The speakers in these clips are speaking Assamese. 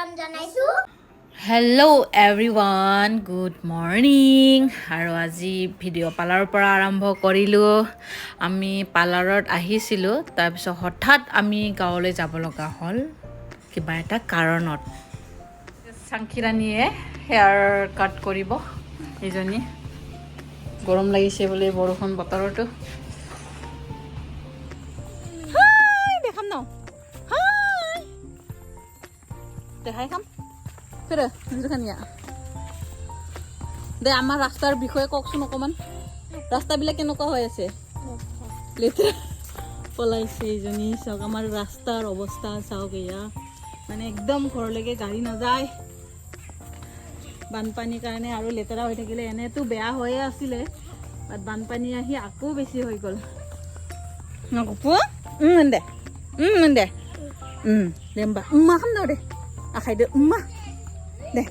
স্বাগতম জনাইছো। Hello' everyone, good morning. আৰু আজি ভিডিঅ' পাৰ্লাৰৰ পৰা আৰম্ভ কৰিলোঁ। আমি পাৰ্লাৰত আহিছিলোঁ, তাৰপিছত হঠাৎ আমি গাঁৱলৈ যাব লগা হ'ল কিবা এটা কাৰণত। চাংখিৰাণীয়ে হেয়াৰ কাট কৰিব। এইজনী গৰম লাগিছে বোলে, বৰষুণ বতৰতো। হাই দেখাম ন, হাই দেখাই খাম। ধুনীয়া দে। আমাৰ ৰাস্তাৰ বিষয়ে কওকচোন অকণমান। ৰাস্তাবিলাক কেনেকুৱা হৈ আছে? লেতেৰা পলাইছে এইজনী। চাওক, আমাৰ ৰাস্তাৰ অৱস্থা চাওক। এয়া মানে একদম ঘৰলৈকে গাড়ী নাযায় বানপানীৰ কাৰণে, আৰু লেতেৰা হৈ থাকিলে। এনেইতো বেয়া হৈয়ে আছিলে, বাট বানপানী আহি আকৌ বেছি হৈ গ'ল। নকপু দে, দে, দে होमबा उम्मा खालामदो दे, आखाइदो उम्मा दे,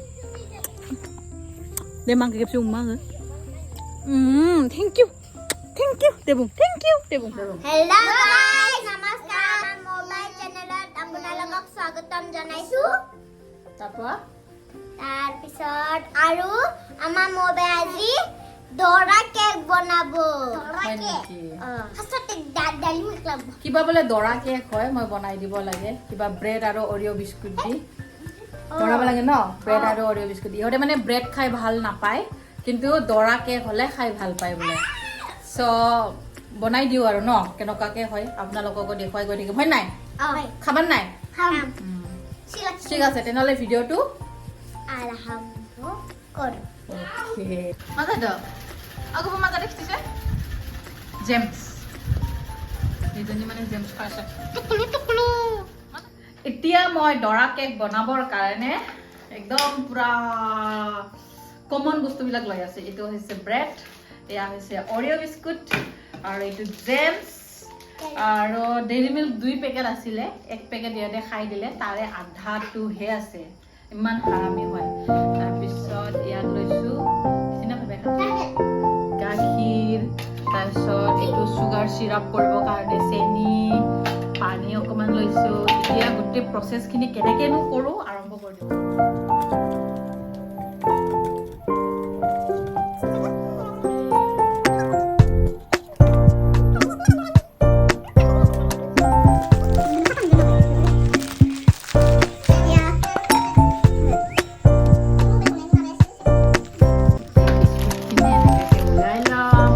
दे मांखौ खेबसे उम्मा हो। Thank you, thank you दे बुं, thank you দে বুं। হেল্ল' গাইজ, নমস্কাৰ। আমাৰ মোবাইল চেনেলত আপোনালোকক স্বাগতম জনাইছো। তাৰপৰা? তাৰপিছত আৰু আমাৰ মোবাইল আজি দৰা কেক বনাব। হয় নেকি? ফাৰ্ষ্টতে দালি মিক্স। কিবা বোলে দৰা কেক হয়, মই বনাই দিব লাগে। কিবা ব্ৰেড আৰু অৰিঅ' বিস্কুট দি বনাব লাগে ন? ব্ৰেড আৰু অৰিঅ' বিস্কুট দি। ইহঁতে মানে ব্ৰেড খাই ভাল নাপায়, কিন্তু দৰা কেক হ'লে খাই ভাল পায় বোলে। চ' বনাই দিওঁ আৰু ন, কেনেকুৱাকে হয় আপোনালোককো দেখুৱাই গৈ থাকিম, হয় নাই? খাবান নাই? খাম। ঠিক আছে, তেনেহ'লে ভিডিঅ'টো আৰম্ভ কৰোঁ। মাজা আকৌ মাজা দেখিছে জেমছ, এইজনী মানে জেমছ খাই আছে, টুকুলু টুকুলু। এতিয়া মই দৰা কেক বনাবৰ কাৰণে একদম পুৰা কমন বস্তুবিলাক লৈ আছে। এইটো হৈছে ব্ৰেড, এয়া হৈছে অৰিঅ' বিস্কুট আৰু এইটো জেমছ আৰু ডেইৰী মিল্ক দুই পেকেট আছিলে, এক পেকেট ইয়াতে খাই দিলে, তাৰে আধাটোহে আছে। ইমান হাৰামি হয়। তাৰপিছত ইয়াত লৈছোঁ গাখীৰ, তাৰপিছত এইটো চুগাৰ চিৰাপ কৰিবৰ কাৰণে চেনি, পানী অকণমান লৈছোঁ। এতিয়া গোটেই প্ৰচেছখিনি কেনেকৈনো কৰোঁ, আৰম্ভ কৰি দিওঁ। বিস্কুটখিনি এনেকুৱাকৈ ওলাই ল'ম।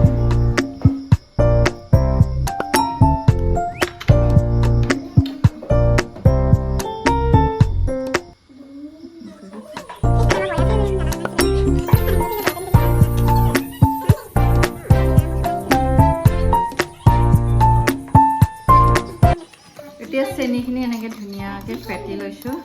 এতিয়া চেনিখিনি এনেকৈ ধুনীয়াকৈ ফেটি লৈছোঁ।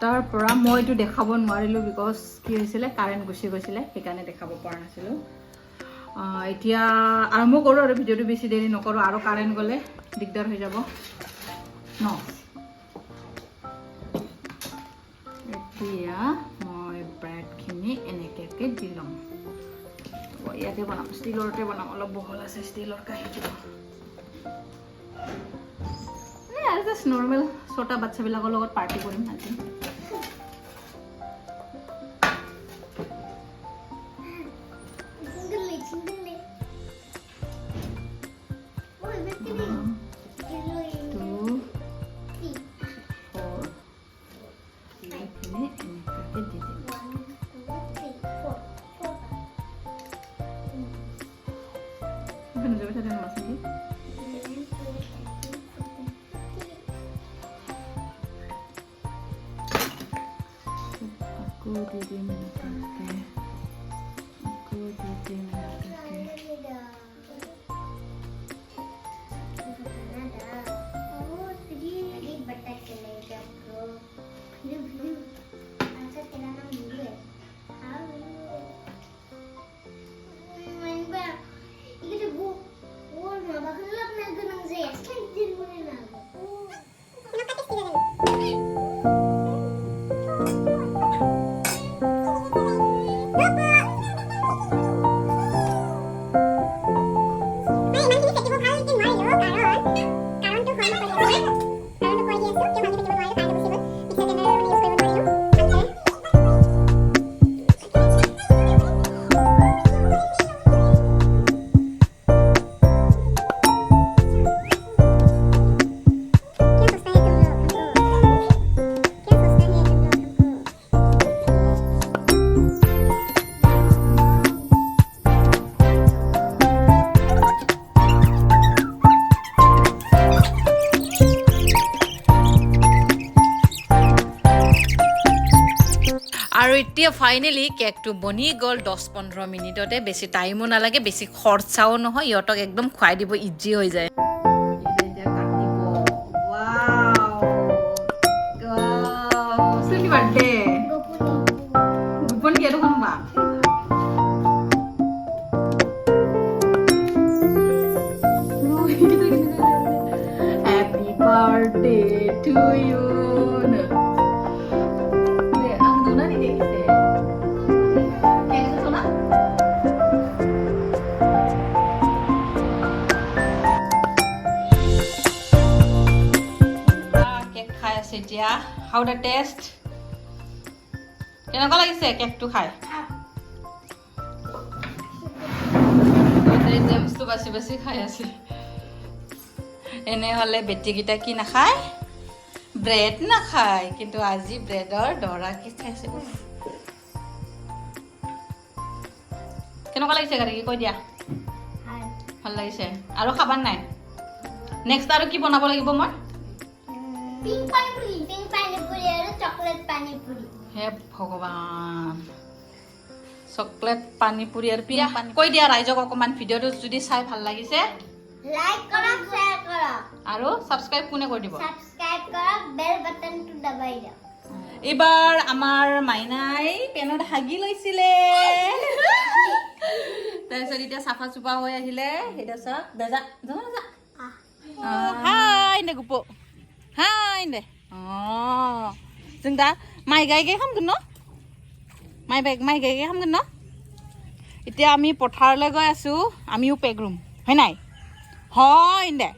তাৰ পৰা মই এইটো দেখাব নোৱাৰিলোঁ, because কি হৈছিলে, কাৰেণ্ট গুচি গৈছিলে, সেইকাৰণে দেখাব পৰা নাছিলোঁ। এতিয়া আৰম্ভ কৰোঁ আৰু ভিডিঅ'টো বেছি দেৰি নকৰোঁ, আৰু কাৰেণ্ট গ'লে দিগদাৰ হৈ যাব ন। এতিয়া মই ব্ৰেডখিনি এনেকুৱাকৈ দি ল'ম। ইয়াতে বনাম, ষ্টীলৰতে বনাম, অলপ বহল আছে ষ্টীলৰ কাঁহীটো। মানে আৰু জাষ্ট নৰ্মেল ছটা বাচ্ছাবিলাকৰ লগত পাৰ্টি কৰিম আজি। টু, ফ'ৰ, এইখিনি এনেকুৱাকৈ দি দিম। নিজৰ পিছতে মাছ নেকি? আকৌ দি দিম এনেকুৱাকৈ, আকৌ দি দিম এনেকুৱাকৈ। ইমানখিনি ফেটিব ভালকে নোৱাৰিলো, কাৰণটো হ'ল আৰু এতিয়া ফাইনেলি কেকটো বনি গ'ল 10-15 মিনিটতে। বেছি টাইমো নালাগে, বেছি খৰচাও নহয়, ইহঁতক একদম খুৱাই দিব ইজি হৈ যায়। Happy birthday to you. 네, 아, 노란이 돼 있어. Cake না। কেক খাই আছে এতিয়া। হাউ the test, কেনেকুৱা লাগিছে কেকটো খাই? জেমছটো বাচি বাচি খাই আছে। এনেহ'লে বেটীকেইটা কি নাখায়? ব্ৰেড নাখায়, কিন্তু আজি ব্ৰেডৰ দৰা কি খাইছে। উফ। কেনেকুৱা লাগিছে গাড়ী, কৈ দিয়া। ভাল লাগিছে। আৰু খাবা নাই? নেক্সট আৰু কি বনাব লাগিব মই? পিংক পানীপুৰি, পিংক পানীপুৰি আৰু চকলেট পানীপুৰি। হে ভগৱান, চকলেট পানীপুৰি আৰু পিয়া। কৈ দিয়া ৰাইজক অকণমান, ভিডিঅ'টো যদি চাই ভাল লাগিছে। লাইক কৰক, শ্বেয়াৰ কৰক। আৰু ছাবস্ক্ৰাইব কোনে কৰি দিব? ছাবস্ক্ৰাইব কৰক, বেল বাটনটো দবাই দিয়ক। এইবাৰ আমাৰ মাইনাই পেনত হাগি লৈছিলে, তাৰপিছত এতিয়া চাফা চুফা হৈ আহিলে। এতিয়া চাওক, দে যা যা যা। हाय दे गुपु, हाय दे। अ जों दा माइ गायगाय खालामगोन न, माइ बाय माइ गायगाय खालामगोन न। এতিয়া আমি পথাৰলৈ গৈ আছোঁ, আমিও পেগ ৰুম হয় নাই? হয় দে।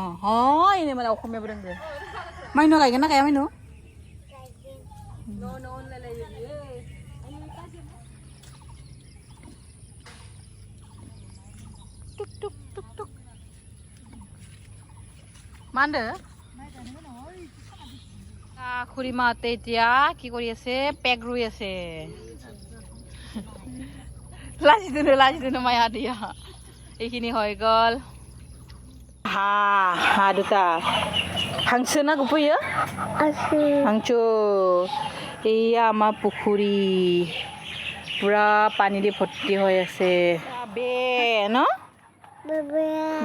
অঁ, হয় দে। মানে অসমীয়া বোৰে মাইনো গায়গोन ना गाया माइनु? टुक टुक टुक टुक। मा होनदो খুৰীমাহঁতে? এতিয়া কি কৰি আছে? পেগ ৰুই আছে। লাজিদোনো লাজিদোনো মায়া দিয়া। এইখিনি হৈ গ'ল। হা হা, দুটা হাंसो ना गुफैयो। আছে। হাंसो। এইয়া আমাৰ পুখুৰী, পুৰা পানী দি ভৰ্তি হৈ আছে। বে ন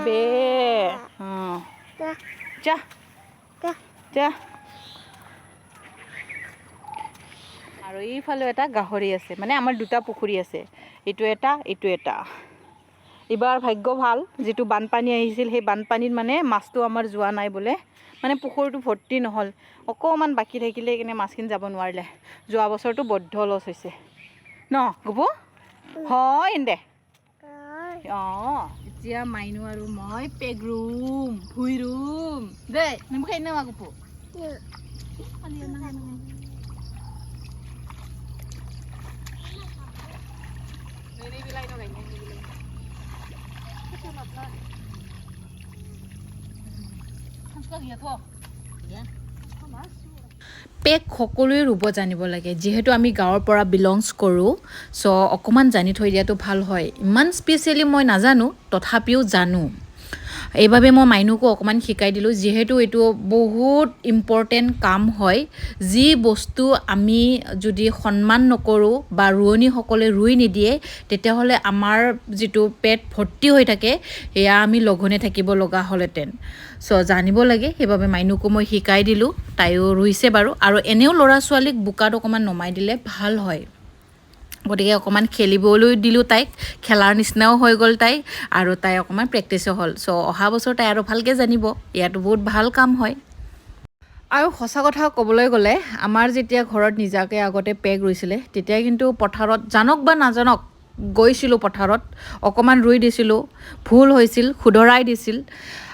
বে। অঁ, যা যা। আৰু এইফালেও এটা গাহৰি আছে। মানে আমাৰ দুটা পুখুৰী আছে, এইটো এটা, এইটো এটা। এইবাৰ ভাগ্য ভাল, যিটো বানপানী আহিছিল, সেই বানপানীত মানে মাছটো আমাৰ যোৱা নাই বোলে। মানে পুখুৰীটো ভৰ্তি নহ'ল, অকণমান বাকী থাকিলে, সেইকাৰণে মাছখিনি যাব নোৱাৰিলে। যোৱা বছৰটো বৈধ্য লছ হৈছে ন গুপু? হয় দে। অঁ, এতিয়া মাইনু আৰু মই পেগ ৰুম, ভুই ৰুম দেই। नोंबो गायो नामा গুপু? পেক সকলোৱে ৰুব জানিব লাগে। যিহেতু আমি গাঁৱৰ পৰা বিলংছ কৰোঁ, চ' অকণমান জানি থৈ দিয়াটো ভাল হয়। ইমান স্পেচিয়েলি মই নাজানো, তথাপিও জানো। এইবাবে মই মাইনুকো অকণমান শিকাই দিলোঁ, যিহেতু এইটো বহুত ইম্পৰ্টেণ্ট কাম হয়। যি বস্তু আমি যদি সন্মান নকৰোঁ বা ৰোৱনীসকলে ৰুই নিদিয়ে, তেতিয়াহ'লে আমাৰ যিটো পেট ভৰ্তি হৈ থাকে, সেয়া আমি লঘোণে থাকিব লগা হ'লহেঁতেন। চ' জানিব লাগে, সেইবাবে মাইনুকো মই শিকাই দিলোঁ। তাইও ৰুইছে বাৰু। আৰু এনেও ল'ৰা ছোৱালীক বোকাত অকণমান নমাই দিলে ভাল হয়। গতিকে অকণমান খেলিবলৈও দিলোঁ তাইক, খেলাৰ নিচিনাও হৈ গ'ল তাই আৰু তাই অকণমান প্ৰেক্টিছো হ'ল। চ' অহা বছৰ তাই আৰু ভালকৈ জানিব। ইয়াতো বহুত ভাল কাম হয়। আৰু সঁচা কথা ক'বলৈ গ'লে, আমাৰ যেতিয়া ঘৰত নিজাকৈ আগতে পেগ ৰুইছিলে, তেতিয়া কিন্তু পথাৰত জানক বা নাজানক গৈছিলোঁ, পথাৰত অকণমান ৰুই দিছিলোঁ। ভুল হৈছিল, শুধৰাই দিছিল।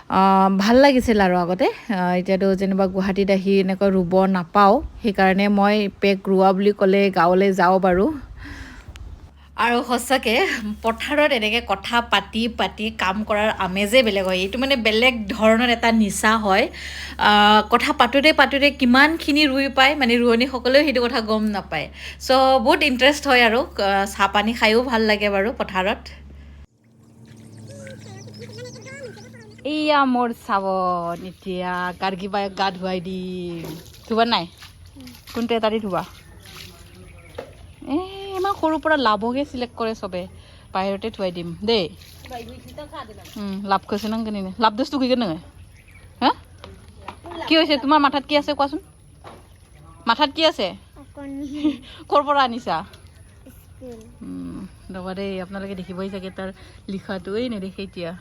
ভাল লাগিছিল আৰু আগতে। এতিয়াতো যেনিবা গুৱাহাটীত আহি এনেকৈ ৰুব নাপাওঁ, সেইকাৰণে মই পেক ৰোৱা বুলি ক'লে গাঁৱলৈ যাওঁ বাৰু। আৰু সঁচাকৈ পথাৰত এনেকৈ কথা পাতি পাতি কাম কৰাৰ আমেজেই বেলেগ হয়। এইটো মানে বেলেগ ধৰণৰ এটা নিচা হয়। কথা পাতোঁতে পাতোঁতে কিমানখিনি ৰুই পায়, মানে ৰোৱনীসকলেও সেইটো কথা গম নাপায়। চ' বহুত ইণ্টাৰেষ্ট হয় আৰু চাহ পানী খায়ো ভাল লাগে বাৰু পথাৰত। এইয়া মোৰ চাবন, এতিয়া গাৰ্গী বায়ক গা ধুৱাই দিম। ধুবা নাই? কোনটো এটা দি ধুবা? এই ইমান সৰুৰ পৰা লাভকে চিলেক্ট কৰে চবে। বাহিৰতে ধুৱাই দিম দেই। লাভखौसो नांगोन नो, लाबदोसो दुगैगोन नोङो। হা, কি হৈছে তোমাৰ? মাথাত কি আছে কোৱাচোন? মাথাত কি আছে? ক'ৰ পৰা আনিছা? ৰ'বা দেই, আপোনালোকে দেখিবই চাগে তাৰ লিখাটো। এই নেদেখে এতিয়া,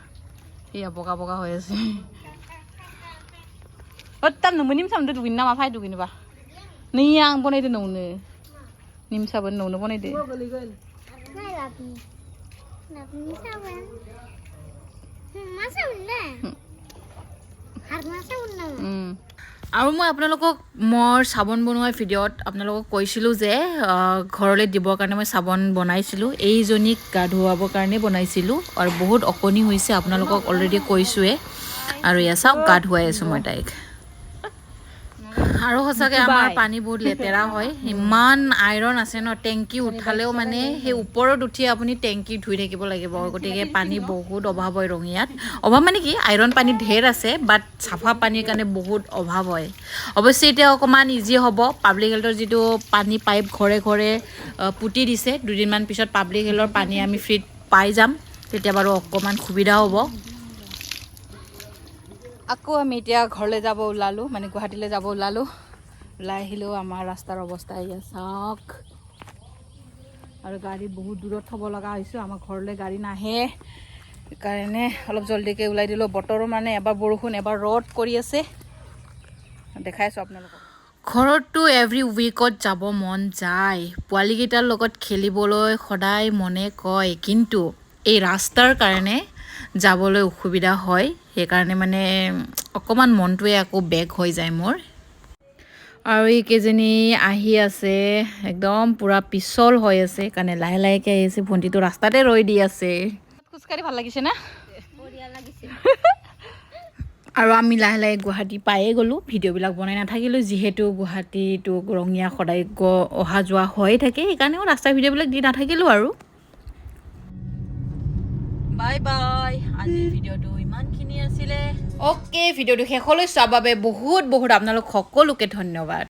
এয়া বগা বগা হৈ আছে। অ তাম नोंबो निम साबोनजों दुगैनो नामा? फाय दुगैनोबा नै आं बनायदो न'आवनो। निम साबोन न'आवनो बनायदो। নাই, লাভনি লাভনি চাবোন। मा চাবোন দে? হাৰ্মা চাবোন না? আৰু মই আপোনালোকক মোৰ চাবোন বনোৱা ভিডিঅ'ত আপোনালোকক কৈছিলোঁ যে ঘৰলৈ দিবৰ কাৰণে মই চাবোন বনাইছিলোঁ। এইজনীক গা ধুৱাবৰ কাৰণে বনাইছিলোঁ আৰু বহুত অকণি হৈছে, আপোনালোকক অলৰেডি কৈছোঁৱে। আৰু এয়া চাওক, গা ধুৱাই আছোঁ মই তাইক। আৰু সঁচাকৈ আমাৰ পানী বহুত লেতেৰা হয়, ইমান আইৰণ আছে ন। টেংকি উঠালেও মানে সেই ওপৰত উঠি আপুনি টেংকি ধুই থাকিব লাগিব। গতিকে পানী বহুত অভাৱ হয় ৰঙিয়াত। অভাৱ মানে কি, আইৰণ পানী ঢেৰ আছে, বাট চাফা পানীৰ কাৰণে বহুত অভাৱ হয়। অৱশ্যে এতিয়া অকণমান ইজি হ'ব, পাব্লিক হেল্থৰ যিটো পানী পাইপ ঘৰে ঘৰে পুতি দিছে। দুদিনমান পিছত পাব্লিক হেল্থৰ পানী আমি ফ্ৰীত পাই যাম, তেতিয়া বাৰু অকণমান সুবিধা হ'ব। আকৌ আমি এতিয়া ঘৰলৈ যাব ওলালোঁ, মানে গুৱাহাটীলৈ যাব ওলালোঁ। ওলাই আহিলেও আমাৰ ৰাস্তাৰ অৱস্থা এয়া চাওক। আৰু গাড়ী বহুত দূৰত থ'ব লগা হৈছোঁ, আমাৰ ঘৰলৈ গাড়ী নাহে। সেইকাৰণে অলপ জল্দিকৈ ওলাই দিলোঁ। বতৰো মানে এবাৰ বৰষুণ এবাৰ ৰ'দ কৰি আছে। দেখাই আছোঁ আপোনালোকক। ঘৰততো এভৰি উইকত যাব মন যায়, পোৱালীকেইটাৰ লগত খেলিবলৈ সদায় মনে কয়, কিন্তু এই ৰাস্তাৰ কাৰণে যাবলৈ অসুবিধা হয়। সেইকাৰণে মানে অকণমান মনটোৱে আকৌ বেক হৈ যায় মোৰ। আৰু এইকেইজনী আহি আছে, একদম পূৰা পিছল হৈ আছে, সেইকাৰণে লাহে লাহেকৈ আহি আছে। ভণ্টিটো ৰাস্তাতে ৰৈ দি আছে। খোজকাঢ়ি ভাল লাগিছে না? বঢ়িয়া লাগিছে। আৰু আমি লাহে লাহে গুৱাহাটী পায়ে গ'লোঁ। ভিডিঅ'বিলাক বনাই নাথাকিলোঁ, যিহেতু গুৱাহাটীটো ৰঙিয়া সদায় অহা যোৱা হৈয়ে থাকে, সেইকাৰণেও ৰাস্তাৰ ভিডিঅ'বিলাক দি নাথাকিলোঁ আৰু। বাই বাই, আজিৰ ভিডিঅ'টো ইমানখিনি আছিলে। অ'কে, ভিডিঅ'টো শেষলৈ চোৱাৰ বাবে বহুত বহুত আপোনালোক সকলোকে ধন্যবাদ।